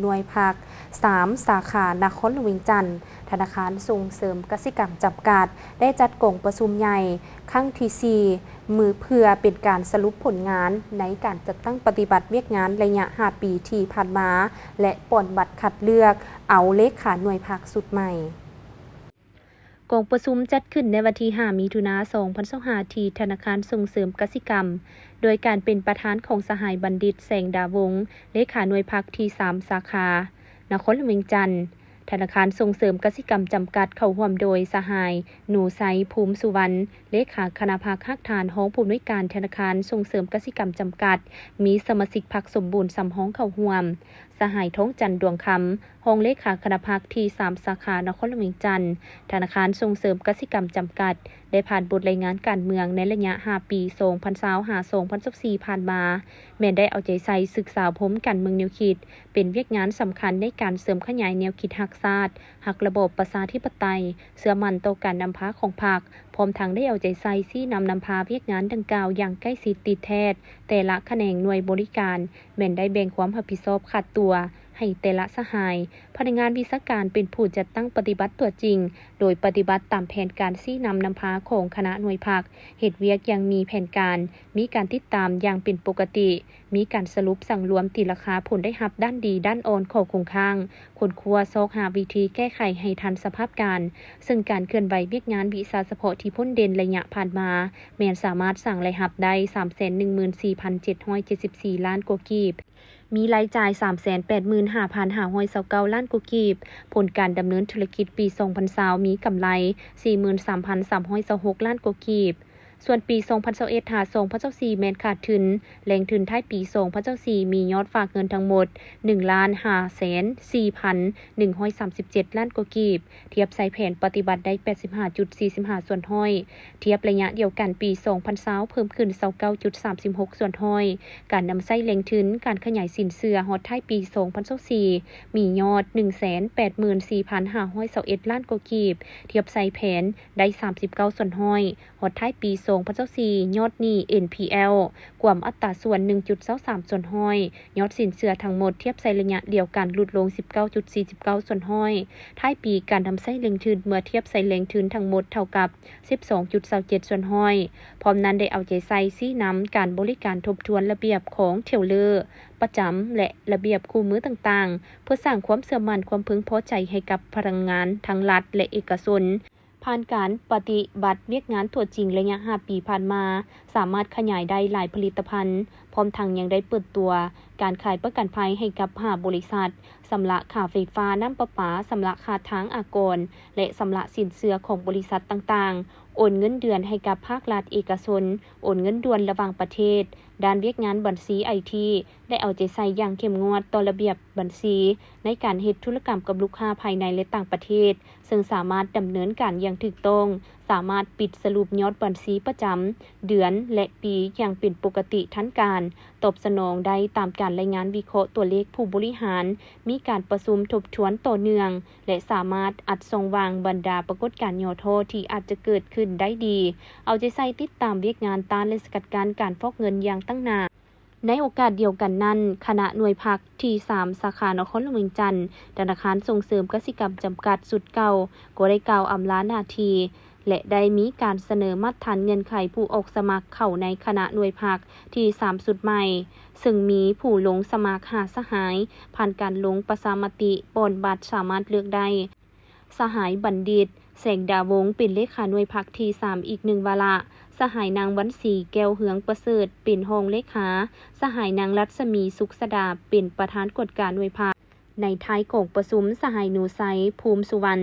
ໜ່ວຍພັກສາມ ສາຂານະຄອນຫຼວງວຽງຈັນ, ທະນາຄານສົ່ງເສີມກະສິກຳຈຳກັດ ໄດ້ຈັດກອງປະຊຸມໃຫຍ່ຄັ້ງທີສີ່ ມື້ ເພື່ອເປັນການສະຫຼຸບຜົນງານໃນການຈັດຕັ້ງປະຕິບັດວຽກງານໄລຍະຫ້າປີທີ່ຜ່ານມາ ແລະ ປ່ອນບັດຄັດເລືອກເອົາເລຂາໜ່ວຍພັກຊຸດໃໝ່. ກອງປະຊຸມຈັດຂຶ້ນໃນວັນທີຫ້າ ມິຖຸນາ ສອງພັນຊາວຫ້າ ທີ່ທະນາຄານສົ່ງເສີມກະສິກຳ ໂດຍການເປັນປະທານຂອງສະຫາຍບັນດິດ ແສງດາວົງ ເລຂາໜ່ວຍພັກທີສາມ ສາຂານະຄອນຫຼວງວຽງຈັນ, ທະນາຄານສົ່ງເສີມກະສິກຳຈຳກັດ ເຂົ້າຮ່ວມໂດຍສະຫາຍ ໜູໄຊ ພູມສຸວັນ ເລຂາຄະນະພັກຮາກຖານ ຮອງຜູ້ອຳນວຍການທະນາຄານສົ່ງເສີມກະສິກຳຈຳກັດ, ມີສະມາຊິກພັກສົມບູນສຳຮອງເຂົ້າຮ່ວມ, ສະຫາຍ ທອງຈັນ ດວງຄຳ ຮອງເລຂາຄະນະພັກທີສາມ ສາຂານະຄອນຫຼວງວຽງຈັນ, ທະນາຄານສົ່ງເສີມກະສິກຳຈຳກັດ ໄດ້ຜ່ານບົດລາຍງານການເມືອງໃນໄລຍະຫ້າປີ ສອງພັນຊາວຫ້າ ສອງພັນຊາວສີ່ ຜ່ານມາ, ແມ່ນໄດ້ເອົາໃຈໃສ່ສຶກສາອົບຮົມການເມືອງແນວຄິດ ເປັນວຽກງານສຳຄັນໃນການເສີມຂະຫຍາຍແນວຄິດຮັກຊາດ, ຮັກລະບອບປະຊາທິປະໄຕ, ເຊື່ອໝັ້ນຕໍ່ການນຳພາຂອງພັກ, ພ້ອມທັງໄດ້ເອົາໃຈໃສ່ຊີ້ນຳນຳພາວຽກງານດັ່ງກ່າວຢ່າງໃກ້ຊິດຕິດແທດ, ແຕ່ລະຂະແໜງໜ່ວຍບໍລິການ ແມ່ນໄດ້ແບ່ງຄວາມຮັບຜິດຊອບຂາດຕົວໃຫ້ແຕ່ລະສະຫາຍ, ພະນັກງານວິຊາການເປັນຜູ້ຈັດຕັ້ງປະຕິບັດຕົວຈິງ, ໂດຍປະຕິບັດຕາມແຜນການຊີ້ນຳນຳພາຂອງຄະນະໜ່ວຍພັກ, ເຮັດວຽກຢ່າງມີແຜນການ, ມີການຕິດຕາມຢ່າງເປັນປົກກະຕິ, ມີການສະຫຼຸບສັງລວມຕີລາຄາຜົນໄດ້ຮັບດ້ານດີດ້ານອ່ອນຂອງຄົງຄ້າງ, ຄົ້ນຄວ້າຊອກຫາວິທີແກ້ໄຂໃຫ້ທັນສະພາບການ, ເຊິ່ງການເຄື່ອນໄຫວວຽກງານວິຊາສະເພາະທີ່ພົ້ນເດັ່ນໄລຍະຜ່ານມາ ແມ່ນສາມາດສ້າງລາຍຮັບໄດ້ສາມແສນໜຶ່ງໝື່ນສີ່ພັນເຈັດຮ້ອຍເຈັດສິບສີ່ລ້ານກວ່າກີບ, ມີລາຍຈ່າຍສາມແສນແປດໝື່ນຫ້າພັນຫ້າຮ້ອຍຊາວເກົ້າລ້ານກວ່າກີບ, ຜົນການດຳເນີນທຸລະກິດປີສອງພັນຊາວ ມີກຳໄລສີ່ໝື່ນສາມພັນສາມຮ້ອຍຊາວຫົກລ້ານກວ່າກີບ. ສ່ວນປີສອງພັນຊາວເອັດຫາສອງພັນຊາວສີ່ ແມ່ນຂາດທຶນ, ແຫຼ່ງທຶນທ້າຍປີສອງພັນຊາວສີ່ ມີຍອດຝາກເງິນທັງໝົດໜຶ່ງລ້ານຫ້າແສນສີ່ພັນໜຶ່ງຮ້ອຍສາມສິບເຈັດລ້ານກວ່າກີບ, ທຽບໃສ່ແຜນປະຕິບັດໄດ້ແປດສິບຫ້າຈຸດສີ່ສິບຫ້າສ່ວນຮ້ອຍ, ທຽບໄລຍະດຽວກັນປີສອງພັນຊາວ ເພີ່ມຂຶ້ນຊາວເກົ້າຈຸດສາມສິບຫົກສ່ວນຮ້ອຍ. ການນຳໃຊ້ແຫຼ່ງທຶນການຂະຫຍາຍສິນເຊື່ອຮອດທ້າຍປີສອງພັນຊາວສີ່ ມີຍອດໜຶ່ງແສນແປດໝື່ນສີ່ພັນຫ້າຮ້ອຍຊາວເອັດລ້ານກວ່າກີບ, ທຽບໃສ່ແຜນໄດ້ສາມສິບເກົ້າສ່ວນຮ້ອຍ. ຮອດທ້າຍປີສອງພັນຊາວສີ່ ຍອດໜີ້ ເອັນພີແອລ ກວມອັດຕາສ່ວນໜຶ່ງຈຸດຊາວສາມສ່ວນຮ້ອຍ, ຍອດສິນເຊື່ອທັງໝົດທຽບໃສ່ໄລຍະດຽວກັນຫຼຸດລົງສິບເກົ້າຈຸດສີ່ສິບເກົ້າສ່ວນຮ້ອຍ. ທ້າຍປີການນຳໃຊ້ແຫຼ່ງທຶນເມື່ອທຽບໃສ່ແຫຼ່ງທຶນທັງໝົດເທົ່າກັບສິບສອງຈຸດຊາວເຈັດສ່ວນຮ້ອຍ. ພ້ອມນັ້ນໄດ້ເອົາໃຈໃສ່ຊີ້ນຳການບໍລິການທົບທວນລະບຽບຂອງເທລເລີປະຈຳ ແລະ ລະບຽບຄູ່ມືຕ່າງໆ ເພື່ອສ້າງຄວາມເຊື່ອໝັ້ນ, ຄວາມເພິ່ງພໍໃຈໃຫ້ກັບພະນັກງານທັງລັດ ແລະ ເອກະຊົນ. ຜ່ານການປະຕິບັດວຽກງານຕົວຈິງໄລຍະຫ້າປີຜ່ານມາ, ສາມາດຂະຫຍາຍໄດ້ຫຼາຍຜະລິດຕະພັນ, ພ້ອມທັງຍັງໄດ້ເປີດຕົວການຂາຍປະກັນໄພໃຫ້ກັບຫ້າບໍລິສັດ, ຊຳລະຄ່າໄຟຟ້າ, ນ້ຳປະປາ, ຊຳລະຄ່າທາງອາກອນ ແລະ ຊຳລະສິນເຊື່ອຂອງບໍລິສັດຕ່າງໆ, ໂອນເງິນເດືອນໃຫ້ກັບພາກລັດເອກະຊົນ, ໂອນເງິນດ່ວນລະຫວ່າງປະເທດ, ດ້ານວຽກງານບັນຊີໄອທີ ໄດ້ເອົາໃຈໃສ່ຢ່າງເຂັ້ມງວດຕໍ່ລະບຽບບັນຊີໃນການເຮັດທຸລະກຳກັບລູກຄ້າພາຍໃນ ແລະ ຕ່າງປະເທດ, ເຊິ່ງສາມາດດຳເນີນການຢ່າງຖືກຕ້ອງ, ສາມາດປິດສະຫຼຸບຍອດບັນຊີປະຈຳເດືອນ ແລະ ປີຢ່າງເປັນປົກກະຕິທັນການ, ຕອບສະໜອງໄດ້ຕາມການລາຍງານວິເຄາະຕົວເລກຜູ້ບໍລິຫານ, ມີການປະຊຸມທົບທວນຕໍ່ເນື່ອງ ແລະ ສາມາດອັດຊ່ອງວ່າງບັນດາປາກົດການຫຍໍ້ທໍ້ທີ່ອາດຈະເກີດຂຶ້ນໄດ້ດີ, ເອົາໃຈໃສ່ຕິດຕາມວຽກງານຕ້ານ ແລະ ສະກັດກັ້ນການຟອກເງິນຢ່າງຕັ້ງໜ້າ. ໃນໂອກາດດຽວກັນນັ້ນ, ຄະນະໜ່ວຍພັກທີສາມ ສາຂານະຄອນຫຼວງວຽງຈັນ, ທະນາຄານສົ່ງເສີມກະສິກຳຈຳກັດຊຸດເກົ່າ ກໍໄດ້ກ່າວອຳລາໜ້າທີ່ ແລະ ໄດ້ມີການສະເໜີມາດຖານເງື່ອນໄຂຜູ້ອອກສະໝັກເຂົ້າໃນຄະນະໜ່ວຍພັກທີສາມຊຸດໃໝ່, ເຊິ່ງມີຜູ້ລົງສະໝັກຫ້າສະຫາຍ, ຜ່ານການລົງປະຊາມະຕິປ່ອນບັດສາມາດເລືອກໄດ້. ສະຫາຍບັນດິດ ແສງດາວົງ ເປັນເລຂາໜ່ວຍພັກທີສາມອີກໜຶ່ງວາລະ, ສະຫາຍນາງວັນສີ ແກ້ວເຮືອງປະເສີດ ເປັນຮອງເລຂາ, ສະຫາຍນາງລັດສະໝີ ສຸກສະດາ ເປັນປະທານກວດກາໜ່ວຍພັກ. ໃນທ້າຍກອງປະຊຸມ, ສະຫາຍ ໜູໄຊ ພູມສຸວັນ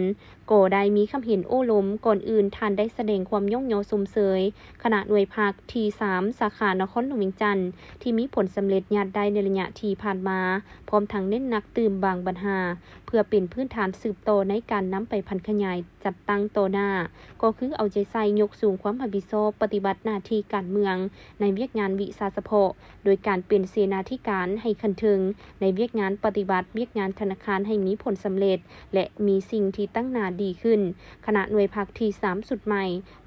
ກໍໄດ້ມີຄຳເຫັນໂອ້ລົມ. ກ່ອນອື່ນ, ທ່ານໄດ້ສະແດງຄວາມຍ້ອງຍໍຊົມເຊີຍຄະນະໜ່ວຍພັກທີສາມ ສາຂານະຄອນຫຼວງວຽງຈັນ ທີ່ມີຜົນສຳເລັດຍາດໄດ້ໃນໄລຍະທີ່ຜ່ານມາ, ພ້ອມທັງເນັ້ນໜັກຕື່ມບາງບັນຫາ ເພື່ອເປັນພື້ນຖານສືບຕໍ່ໃນການນຳໄປຜັນຂະຫຍາຍຈັດຕັ້ງຕໍ່ໜ້າ, ກໍຄືເອົາໃຈໃສ່ຍົກສູງຄວາມຮັບຜິດຊອບປະຕິບັດໜ້າທີ່ການເມືອງໃນວຽກງານວິຊາສະເພາະ, ໂດຍການເປັນເສນາທິການໃຫ້ຂັ້ນເທິງໃນວຽກງານປະຕິບັດວຽກງານທະນາຄານໃຫ້ມີຜົນສຳເລັດ ແລະ ມີສິ່ງທີ່ຕັ້ງໜ້າ ດີຂຶ້ນ. ຄະນະໜ່ວຍພັກທີສາມຊຸດໃໝ່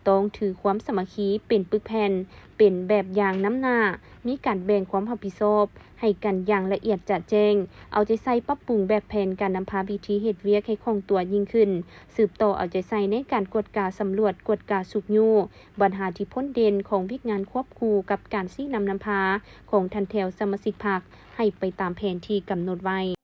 ຕ້ອງຖືຄວາມສາມັກຄີເປັນປຶກແຜ່ນ, ເປັນແບບຢ່າງນຳໜ້າ, ມີການແບ່ງຄວາມຮັບຜິດຊອບໃຫ້ກັນຢ່າງລະອຽດຈະແຈ້ງ, ເອົາໃຈໃສ່ປັບປຸງແບບແຜນການນຳພາວິທີເຮັດວຽກໃຫ້ຄ່ອງຕົວຍິ່ງຂຶ້ນ, ສືບຕໍ່ເອົາໃຈໃສ່ໃນການກວດກາສຳຫຼວດ, ກວດກາຊຸກຍູ້ບັນຫາທີ່ພົ້ນເດັ່ນຂອງວຽກງານຄວບຄູ່ກັບການຊີ້ນຳນຳພາຂອງທ່ານແຖວສະມາຊິກພັກ ໃຫ້ໄປຕາມແຜນທີ່ກຳນົດໄວ້.